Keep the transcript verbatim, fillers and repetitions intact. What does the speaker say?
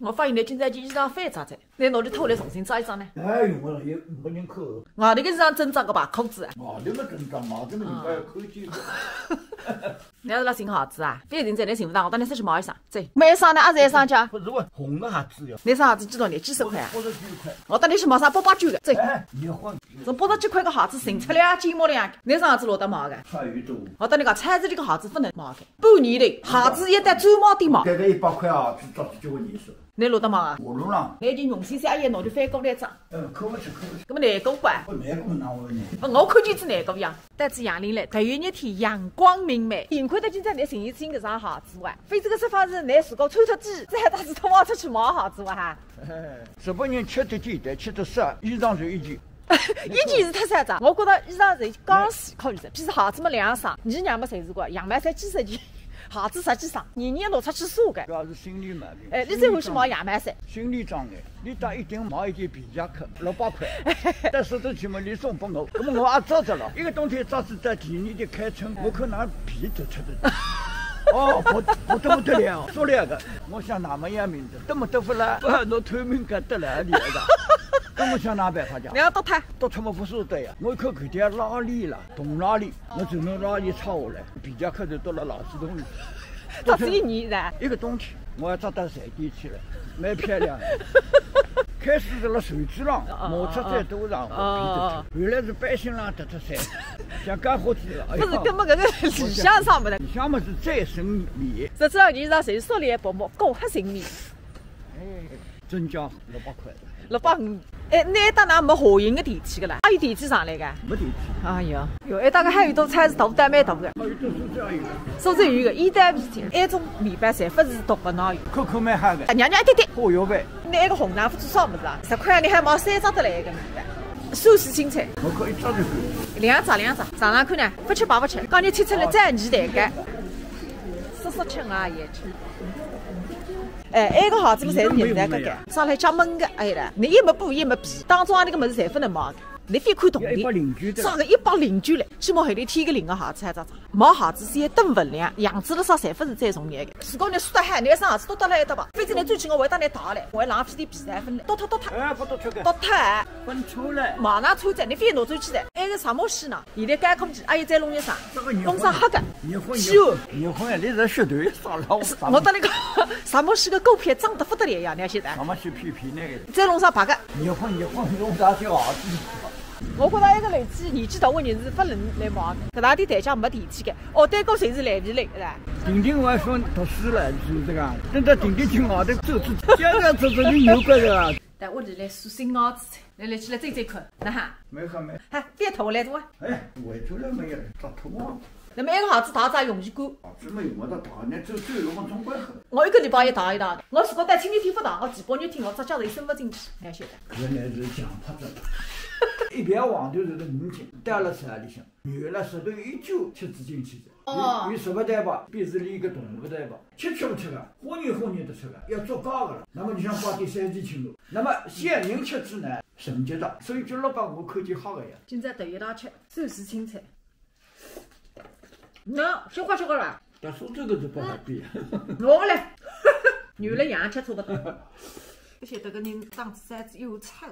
我发现侬今朝件衣裳翻一只，侬拿伊脱下来重新着一只呢？哎，用勿着，也没人看。外头个衣裳真着个白裤子啊。外头个真着嘛，这么人家要看见个。侬要是来寻鞋子啊，反正现在侬寻勿着，我带侬出去买一双，走。买一双呢，阿是一双价？不是我，红个鞋子呀。侬双鞋子几多钿？几十块啊？八十九块。我带侬去买双八百九个，走。哎，侬混。从八十九块个鞋子寻出来啊，几毛两个，侬双鞋子落搭买个？差有多。我跟侬讲，超市里个鞋子勿能买个。 半年头，鞋子一单专卖店买。搿个一百块啊，是着得交关年数。侬落搭买啊？我路上。侬已经用心心，哎呀，侬就翻过来着。嗯，看勿出，看勿出。搿么难过伐？勿难过哪会呢？勿，我看见是难过呀。带仔杨林来，头一日天阳光明媚，幸亏得今朝侬寻一寻搿双鞋子哇，否则个说法是侬自家穿脱仔，再带仔同学出去买鞋子哇哈。日本人吃得简单，吃得少，衣裳就一件。 一件是太少着，我觉着衣裳侪讲是可以着，譬如鞋子么两双，年年么侪是个，样么侪几十件，鞋子十几双，年年拿出去数个。主要是心理毛病。哎，侬最欢喜买样么衫？心理障碍，侬搭一定买一件皮夹克，六百块，但是最起码侬送拨我，那么我也着着了，一个冬天着子到第二天开春，我看㑚皮都脱得。哦，不，不得不得了，塑料的，我想哪么样名字，这么得不啦？不，侬透明感得了，你那个。那我想哪办法讲？侬要倒脱。 倒脱么勿舍得呀，我一看搿条拉链了，铜拉链，我只能拉链拆下来，皮夹克就倒了垃圾桶里。到此一年噻。一个冬天，我要着到瑞典去了，蛮漂亮的。开始是辣瑞典浪，哦，摩擦最多，然后皮得脱，哦。原来是背心浪得脱噻，像干活子了。哎呀，不是，根本搿个里向上不得。里向么是再生棉。实际上，伊拉侪是塑料薄膜，够合成棉。哎，真叫六百块。 六百五。哎，侬搭㑚没滑行个电梯个啦？还有电梯上来个？没电梯。哎哟，哟，哎，大概还有一种超市大单蛮大个。还有一种苏州也有个。苏州有个，伊单皮件，埃种面包侪勿是独个哪有。口口蛮好个。啊，娘娘一滴滴。火药味。侬埃个红糖勿做啥物事啊？十块侬还买三只得来一个面包。苏式青菜。我可以一只就够。两只，两只，尝尝看呢，勿吃白勿吃。刚才切出来再泥蛋糕。说说吃啊也吃。 哎，埃个鞋子么侪是人家搿个，上来加闷个，哎啦，侬也没布也没皮，当中啊那个物事侪勿能买个，侬覅看铜钿，要一百零九的。啥个一百零九嘞？起码还得添个零个鞋子还咋咋？买鞋子是一等分量，样子了啥侪勿是最重要个。如果侬说得好，侬一双鞋子多得来一搭吧，反正侬最起码我还当侬汏嘞，我还浪费点皮才分嘞，多脱多脱。哎，不多脱个。多脱。分错了。马上穿着，侬非拿出去的，埃个啥么事呢？现在干空气，阿姨再弄一双，这个日本弄双黑个，日本，气候。日本，你是学对啥了？我搭侬讲，啥么事个狗屁脏得不得了呀，侬晓得？啥么事屁屁那个？再弄双白个。日本，日本弄啥就好。我觉着埃个楼梯年纪大个人是勿能来买个，搿搭点台阶没电梯个，哦，对过侪是烂皮楼，是吧？婷婷还说读书了，是这个，等到婷婷去外头走走，这个走走就有个是吧？但屋里来是新鞋子，来来起来走走看，哪哈？没看没。哎，别脱下来的哇。哎，我从来没有，咋脱啊？那么埃个鞋子大家用一过。啊，这么用我的大，那走走路往中国去。我一个礼拜一汏一汏，我如果到青年天不汏，我几百年天我只脚都伸不进去，了晓得。原来是强迫症，一条黄豆是个五斤，带了车里向，有了十多一九吃子进去的，哦。有，有十八袋吧，比是一个动物袋吧，吃吃不吃个，喝你喝你的吃个，要做高个了。那么你想花点三几千多，那么现人吃子呢，省劲的，所以就老板我看见好个呀。今朝头一道吃，算是青菜。 喏，小花小花啦。但是这个就不好比。我来，牛了羊吃差不多。不晓得个人长子三子又臭。